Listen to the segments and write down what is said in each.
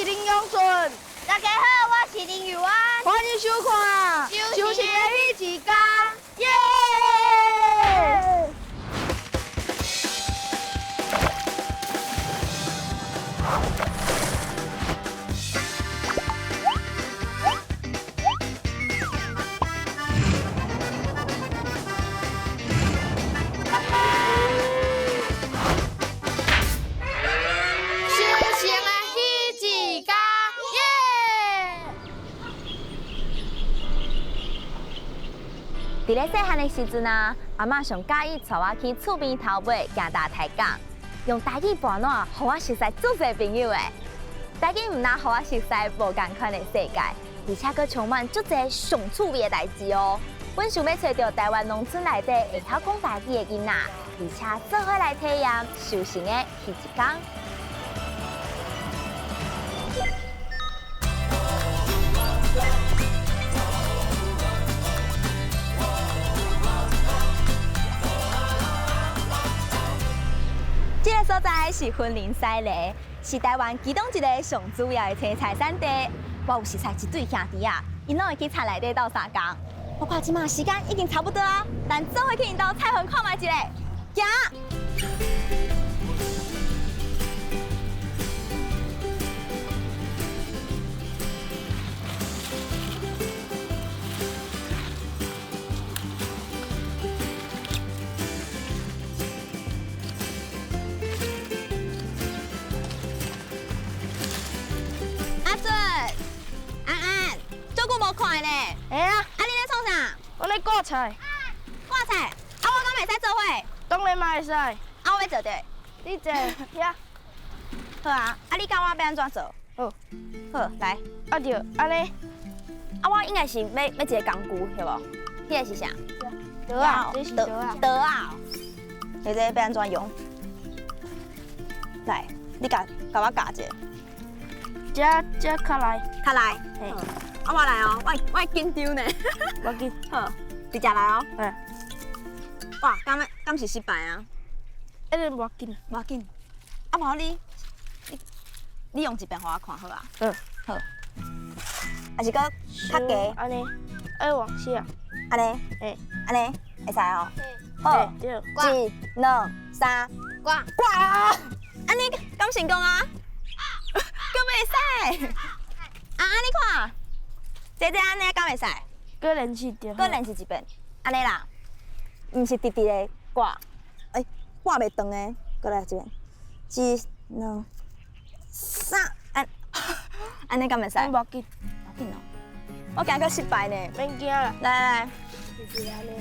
林永顺。大家好，我是林玉安。歡迎收看《修行的彼一工》，耶！修行的彼一工，耶！佇咧細漢的時陣啊，阿嬤上佮意帶我去厝邊頭尾行大抬槓，用台語跋爛，予我熟似足濟朋友的。台語毋但予我熟似無仝款的世界，而且閣充滿足濟上趣味的代誌哦。阮想欲揣著台灣農村內底會曉講台語的囡仔，而且做伙來體驗收成的彼一工。這个所在是雲林西螺，是台灣其中一个上主要的青菜產地。我有熟似一對兄弟仔，𪜶攏會去田內底鬥相共。我看這馬時間已經差不多啊，咱做伙去𪜶兜菜園看覓一下，行。阿俊、安安，足久無看呢。會啊，啊，你咧創啥？我咧割菜。割菜。啊，我敢會使做伙？當然嘛會使。啊，我欲坐佇。你坐遐。好啊，啊，你教我欲按怎做？好。好，來。啊對，按呢。啊，我應該是欲欲一个工具，對無？彼个是啥？刀仔，這是刀仔。刀仔。你這欲按怎用？來，你共共我教一下。這這較內。較內。嘿。啊，我來哦，我我會緊張呢。無要緊。好，直接來哦。嗯。哇，敢敢是失敗啊？一定無要緊。無要緊。啊，無你，你你用一遍予我看好啊。嗯。好。抑是閣較低。按呢，愛往下。按呢？嘿。按呢？會使哦。好。對。一、兩、三，掛。掛啊！按呢敢成功啊？閣袂使。啊，你看，這這按呢敢會使？閣練習著。閣練習一遍，按呢啦，毋是直直的掛，欸，掛袂長的，閣來一遍，一、兩、三，按，按呢敢會使？無要緊，無要緊哦。我驚閣失敗呢。免驚啦。來來來。就是按呢。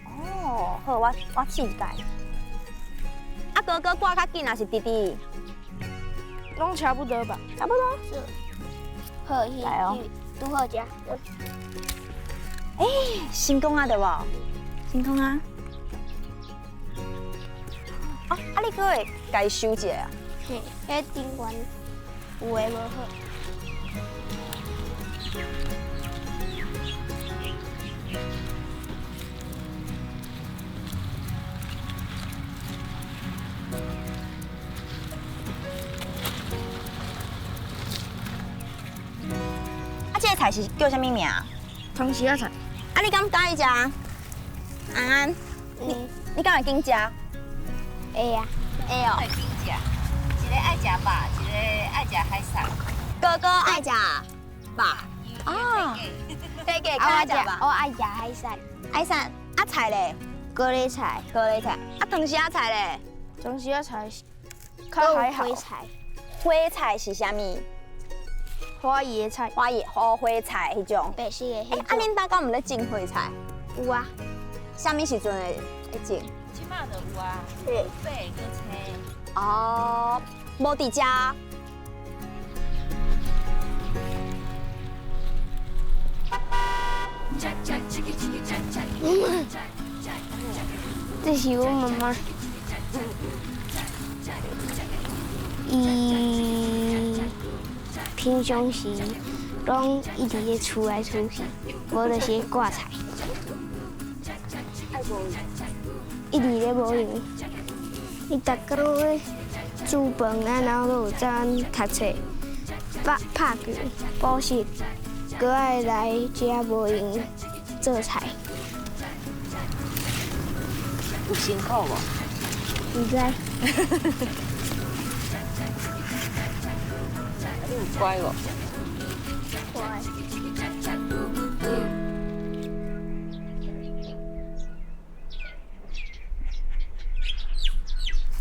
哦，好，我我試一擺。啊，哥哥掛較緊，抑是直直？攏差不多吧。差不多。是。好，來哦。拄好食。欸，成功啊，對無？成功啊！哦，啊，你閣會共伊收一下啊？嘿，彼頂懸有的無好。啊，這个菜是叫啥物名？湯匙仔菜。啊，你敢佮意食？安安，你你敢會揀食？會啊。會哦。會揀食，一个愛食肉，一个愛食海產。哥哥愛食肉。哦。對個，較愛食肉。我愛食海產。海產。啊菜咧？高麗菜。高麗菜。啊，湯匙仔菜咧？湯匙仔菜較還好。花菜。花菜是啥物？花椰菜。花椰花花菜彼種。白色的彼種。啊，恁兜敢毋咧種花菜？有啊。啥物時陣會會種？這馬就有啊，白閣青。哦，無佇遮。這是我媽媽。伊平常時攏一直咧出來出去，無就是咧割菜，一直咧無閒。伊逐工攏咧煮饭啊，然后阁有教阮读册、拍拍球、补习，阁爱来遮无闲做菜。有辛苦无？毋知。你有乖无？乖。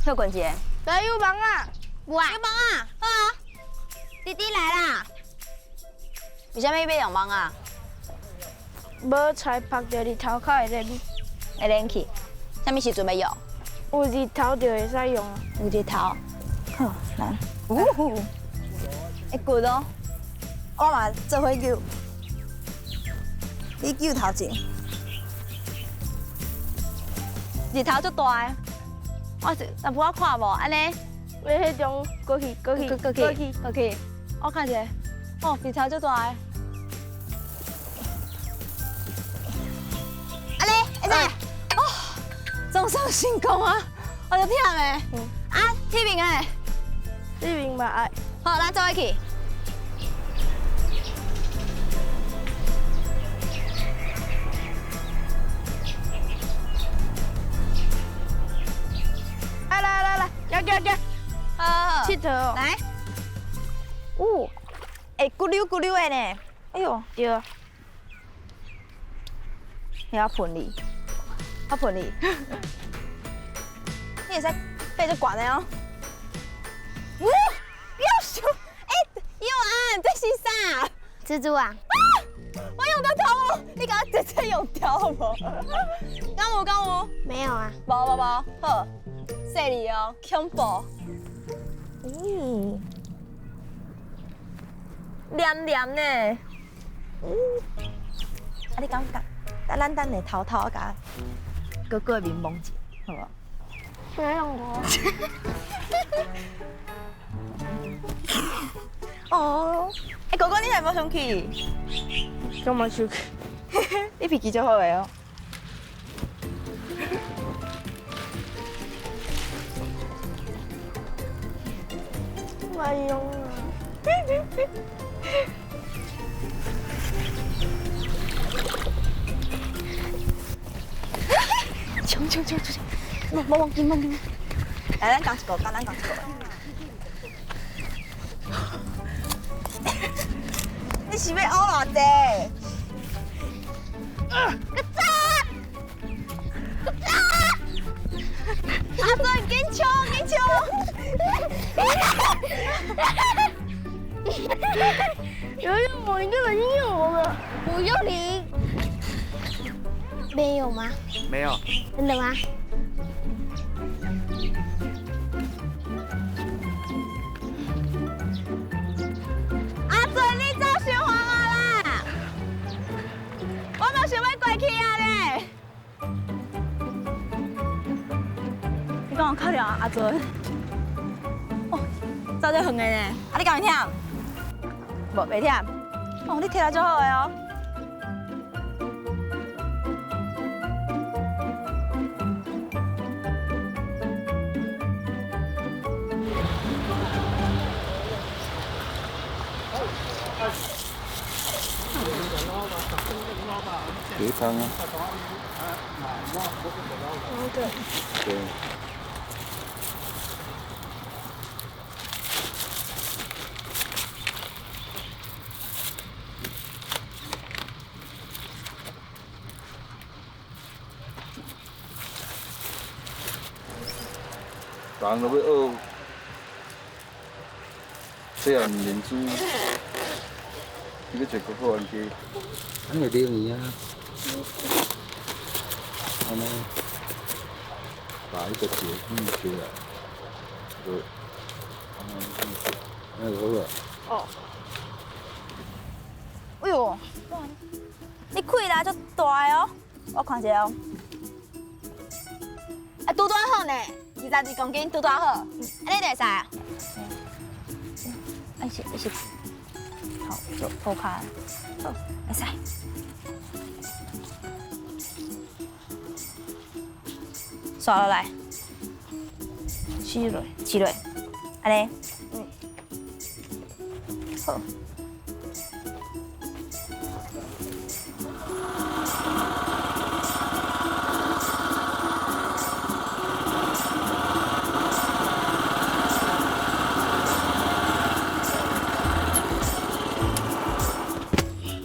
休困一下。来有网啊！有网啊！好啊，弟弟来啦。为啥物欲用网啊？无菜曝著日头较会冷。会冷去。啥物时阵欲用？有日头就会使用啊。有日头。好，来。呜呼。会滚哦。我嘛做伙揪。你揪头前。日头足大的。我是，但不我看无，按呢？欲彼种过去，过去，过去，过去。我看一下，哦，日头足大的。按呢，会使？哦，总算成功啊！我就忝的。啊，彼边的。彼边嘛爱。好，咱做伙去。来来来来，行行行，好，𨑨迌哦。来。哦，会咕溜咕溜的呢。哎呦，对啊。你要喷你，我喷你。你会使爬足悬的哦。哇，夭寿！欸，幼安，这是啥？蜘蛛网。啊！我用到头哦，你共我直接用掉好无？敢有敢有？没有啊。无无无，好，细腻哦，恐怖。嗯，黏黏呢。嗯，啊，你感觉？咱等下偷偷共哥哥的面摸一下，好无？没用过。哦，欸，哥哥，你哪无生气？敢嘛生气？你脾气足好的哦。莫用啊！冲冲冲冲！莫莫忘记忘记。来，咱讲一个，咱讲一个。你是欲乌偌济？个走！个走！阿尊，紧冲，紧冲！有用我，你根本就用我了。560。没有吗？没有。真的吗？阿尊，你走伤远啊啦！我嘛想欲过去啊咧。你讲我靠了啊，阿尊。哦，走这远的呢，啊，你敢会忝？无，袂忝。哦，你体力足好的哦。鸡汤啊。对。人都欲学，细汉认输，你欲坐国货玩具，咱会留伊啊。按呢，把彼个结语出来，对，按呢，按呢就好啊。哦。哎呦，哇，你气力足大的哦，我看一下哦。啊，拄拄好呢，22公斤，拄拄好。按呢就会使啊。啊，是是，好，涂骹，好，会使。刷落来，试落，试落。按呢，嗯，好。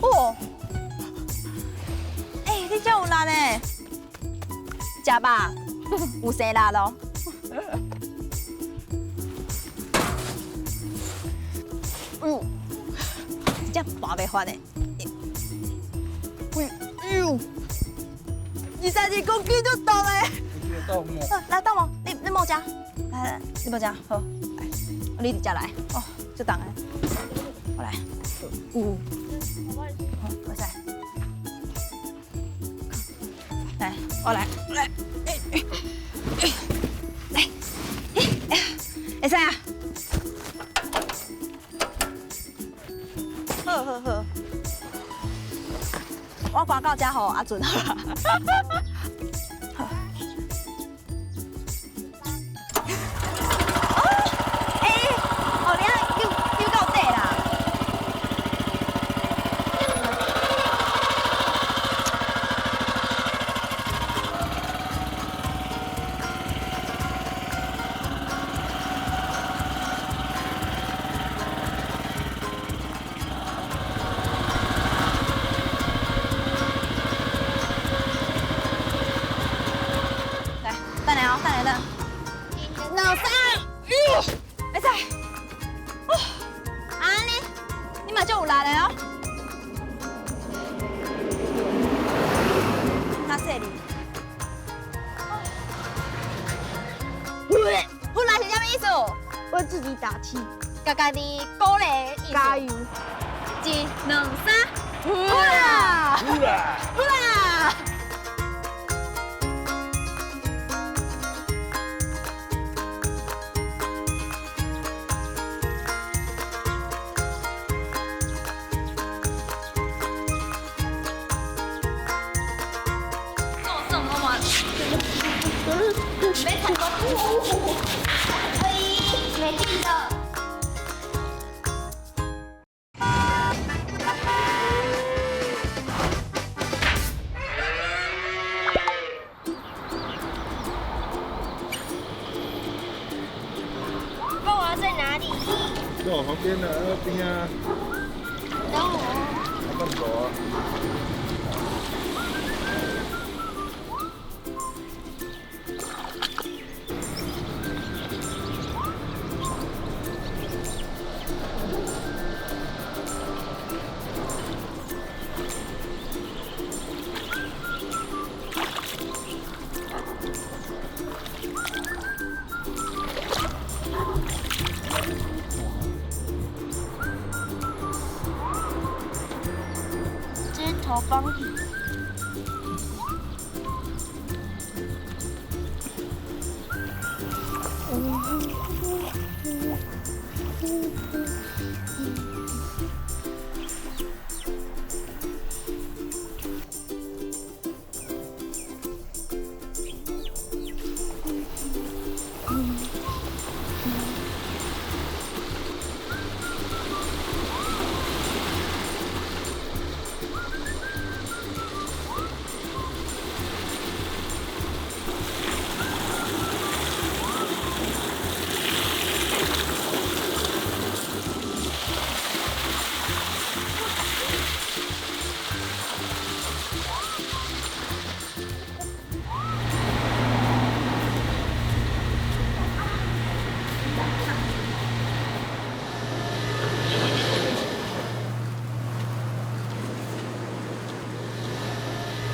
哦，欸，你真有力呢，食饱，有生力咯。哎呦，这跋袂翻的。哎呦，22公斤就重的。倒摸。来倒无？你摸遮，来来，你摸遮，好，来，你直接来，哦，足重的，我来，有，好，会使。来，我来，来，来，会使啊。好好好，我赶到遮予阿准好啦。好。哦，欸，哦，你啊，扭扭到底啦。来，等下哦，等下等。两三，哎呦，会使。哦，按呢，你嘛足有力的哦。较细腻。呼啦是啥物意思？为自己打气，共家己鼓励的意思。加油！一、两、三，呼啦！呼啦！呼啦！没劲的。凤凰在哪里？在我旁边呢，那边啊。等我。慢走啊。这是头方鱼。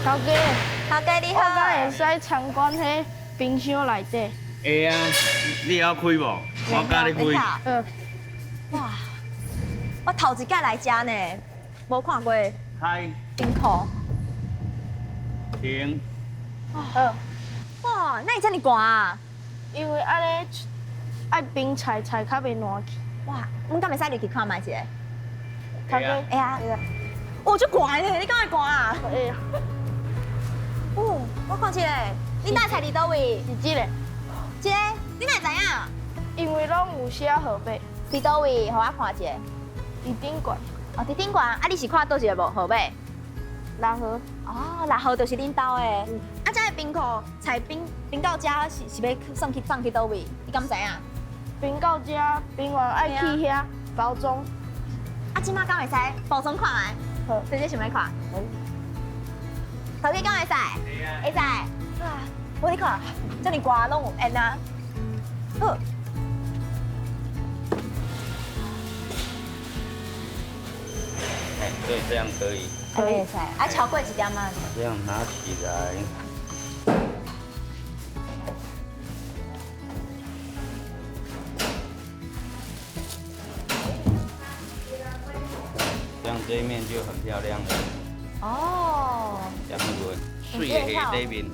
头家，头家你我好。敢会使参观彼冰箱内底？会啊，你会晓开无？我教你开。哇，我头一摆来遮呢，无看过开。冰库。停。好。哇，哪会遮尔寒啊？因为按呢爱冰菜，菜较袂烂去。哇，阮敢会使入去看觅一下？头家。会啊。哦，足寒的，你敢会寒啊？会。哦，我看一下，你搭菜伫佗位？是这个。这个，你哪会知影？因为攏有寫號碼。佇佗位？予我看一下。佇頂懸。哦，佇頂懸，啊，你是看佗一個無號碼？六號。哦，六號就是恁兜的。啊，這个冰庫菜冰冰到遮是是欲送去送去佗位？你敢知影？冰到遮，冰完愛去遐包裝。啊，這馬敢會使包裝看覓？好，姐姐想欲看？頭家敢會使？會使。啊，我你看，這爾寒攏有煙啊。好。哎，對，這樣可以。可以使。啊，超過一點仔。這樣拿起來。這樣這一面就很漂亮了。哦。這樣子，水的下底面。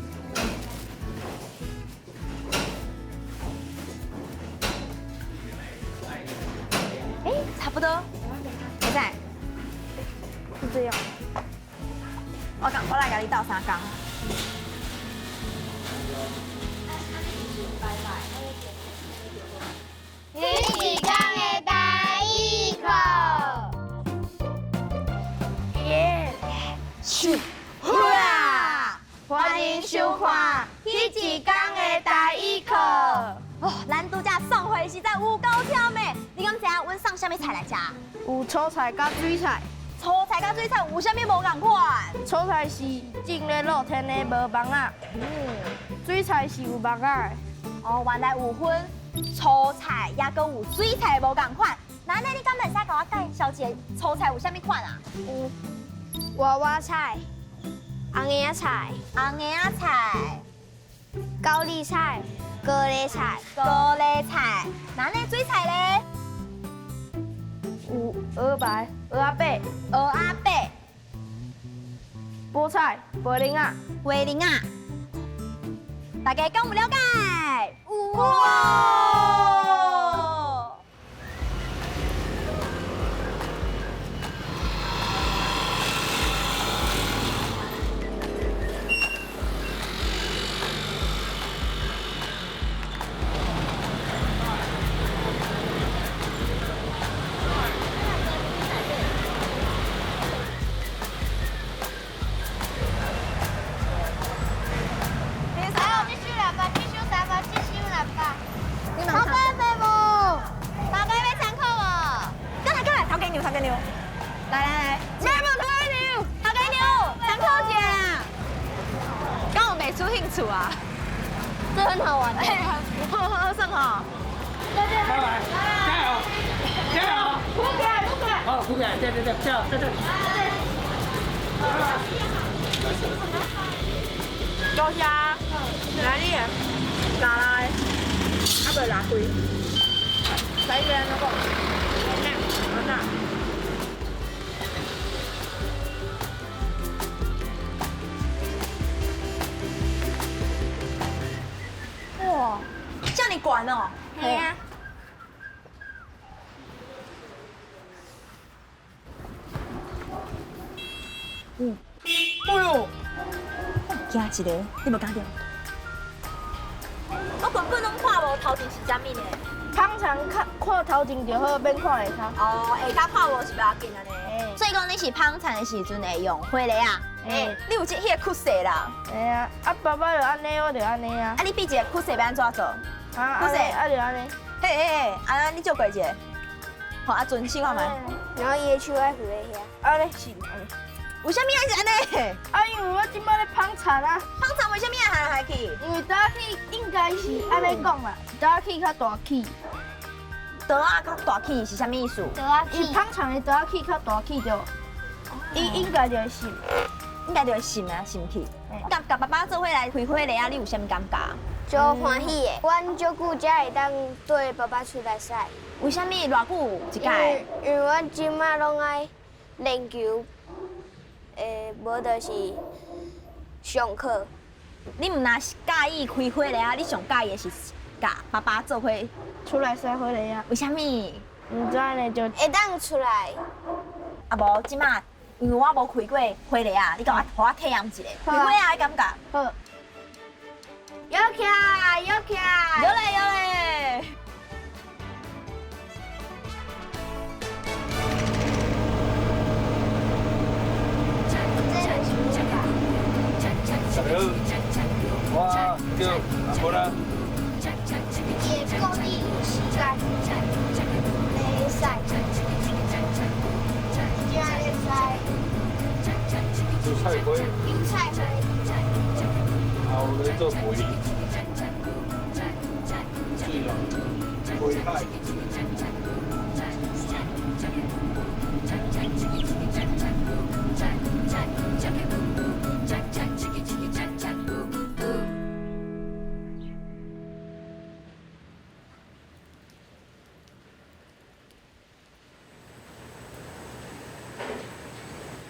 哎，差不多。會使。是這樣。我講，我來共你鬥相共。彼一工的台語課。耶！咻！哇！歡迎收看彼一工的台語課。哦，咱拄才送貨實在有夠忝的。你敢知影阮送啥物菜來食？有蔬菜佮水菜。蔬菜佮水菜有啥物無仝款？蔬菜是種咧露天的，無網仔。水菜是有網仔的。哦，原來有分蔬菜，也閣有水菜無仝款。那按呢，你敢會使共我介紹一下蔬菜有啥物款啊？有娃娃菜、紅葉菜、紅葉菜、高麗菜、高麗菜、高麗菜。那按呢水菜咧？有蚵仔、蚵仔粿、蚵仔粿、菠菜、白玲仔、白玲仔。大家敢有了解？有。來來來，咩無頭家娘，頭家娘，參考一下。敢有袂出興趣啊？這很好玩。好好好耍吼。來來，加油，加油！鼓起來，鼓起來。好，鼓起來，對對對，加油，對對。多謝。來你的，拿來，啊袂拉開。使咩安怎講？安怎？哇，這麼懸哦！係啊。嗯。哎呦，驚一個，你無感覺？我根本攏看無頭前是啥物呢。通常看看頭前就好，免看下跤。哦，下跤看無是袂要緊按呢。所以講你是捧田的時陣會用火犁仔。欸，你有這彼個曲勢啦。會啊，啊爸爸就按呢，我就按呢啊。啊，你比一個曲勢欲按怎做？啊，曲勢，啊就按呢。嘿嘿嘿，啊你借過一下，予阿尊試看覓。然後伊的手愛扶咧遐，按呢是按呢。為啥物愛是按呢？啊，因為我這擺咧捧田啊。捧田為啥物愛害來害去？因為早起應該是按呢講啦，早起較大氣。桌仔較大氣是啥物意思？桌仔起。伊捧田的桌仔起較大氣就，伊應該就會糝，應該就會糝啊，糝去。佮佮爸爸做伙來開火犁仔，你有啥物感覺？足歡喜的，阮足久才會當綴爸爸出來賽。為啥物偌久一擺？因為阮這擺攏愛練球，無就是上課。你毋若是佮意開火犁仔，你上佮意的是佮爸爸做伙出來賽火犁仔。為啥物？毋知呢，就會當出來。啊無，這擺因為我無開過火犁仔，你共我予我體驗一下開火仔的感覺。好。搖起來，搖起來。有嘞有嘞。做肥，水啦，肥海。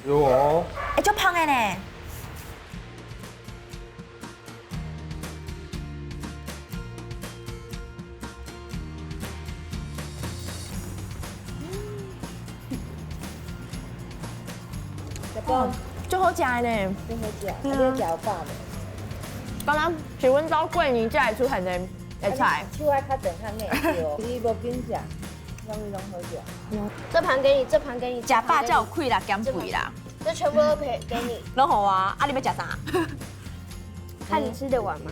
有哦。會足芳的呢。足好食的呢，真好食，你食有饱无？敢若是阮兜过年才会出现的的菜。手爱较健康的，对。你无紧食，啥物拢好食。这盘给你，这盘给你。食饱才有气力减肥啦。这全部都给你。拢予我，啊你欲食啥？看你吃得完吗？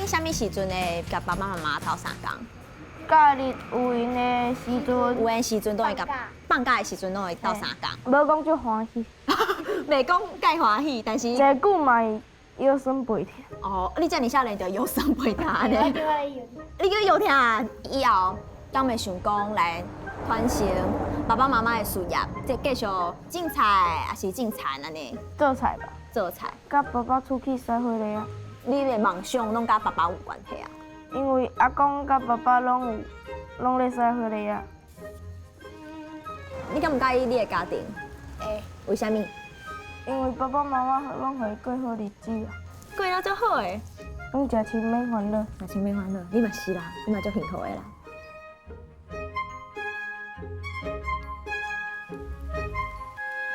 你啥物时阵会佮爸爸妈妈斗相共？假日有闲的时阵，有闲时阵都会佮放假的时阵拢会斗相共。无讲足欢喜，袂讲介欢喜，但是坐久嘛会腰酸背疼。哦，你遮尔少年就腰酸背疼呢？你叫腰疼以后，敢会想讲来传承爸爸妈妈的事业，即继续种菜还是种田按呢？做菜吧。做菜。佮爸爸出去驶火车啊。你的梦想拢佮爸爸有关系啊？因为阿公佮爸爸拢有，拢咧驶火车啊。你敢毋佮意你的家庭？会。为啥物？因为爸爸妈妈拢予伊过好日子啊。过得足好的。拢食青免烦恼。食青免烦恼，你嘛是啦，你嘛足幸福的啦。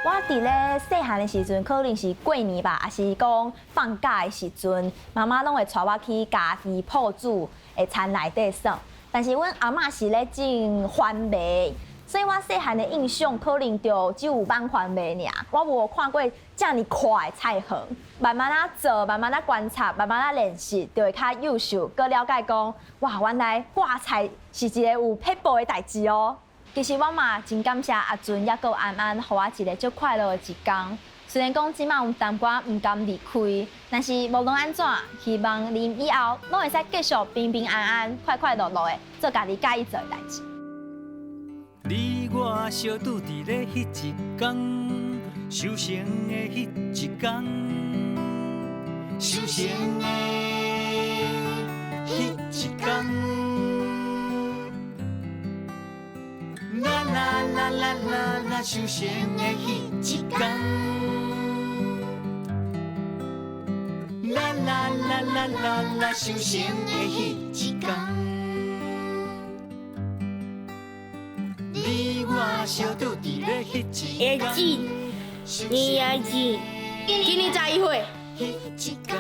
我伫咧细汉的时阵，可能是过年吧，抑是讲放假的时阵，妈妈拢会带我去家己铺子的田内底耍。但是阮阿嬷是咧种番麦，所以我细汉的印象可能就只有挽番麦尔。我无看过遮尔阔的菜园，慢慢仔做，慢慢仔观察，慢慢仔练习，就会较优秀，阁了解讲，哇，原来挂菜是一个有撇步的代志哦。其实我嘛真感谢阿俊，犹阁有安安，予我一个足快乐的一天。虽然讲这摆有淡薄仔毋甘离开，但是无论按怎，希望恁以后拢会使继续平平安安、快快乐乐的做家己佮意做的代志。你我相拄伫咧彼一天，收成的彼一天，收成的彼一天。啦啦啦啦啦啦，收成的彼一天。啦啦啦啦啦啦，收成的彼一天。你我相拄伫咧彼一天。你也记，今年才一岁。彼一天。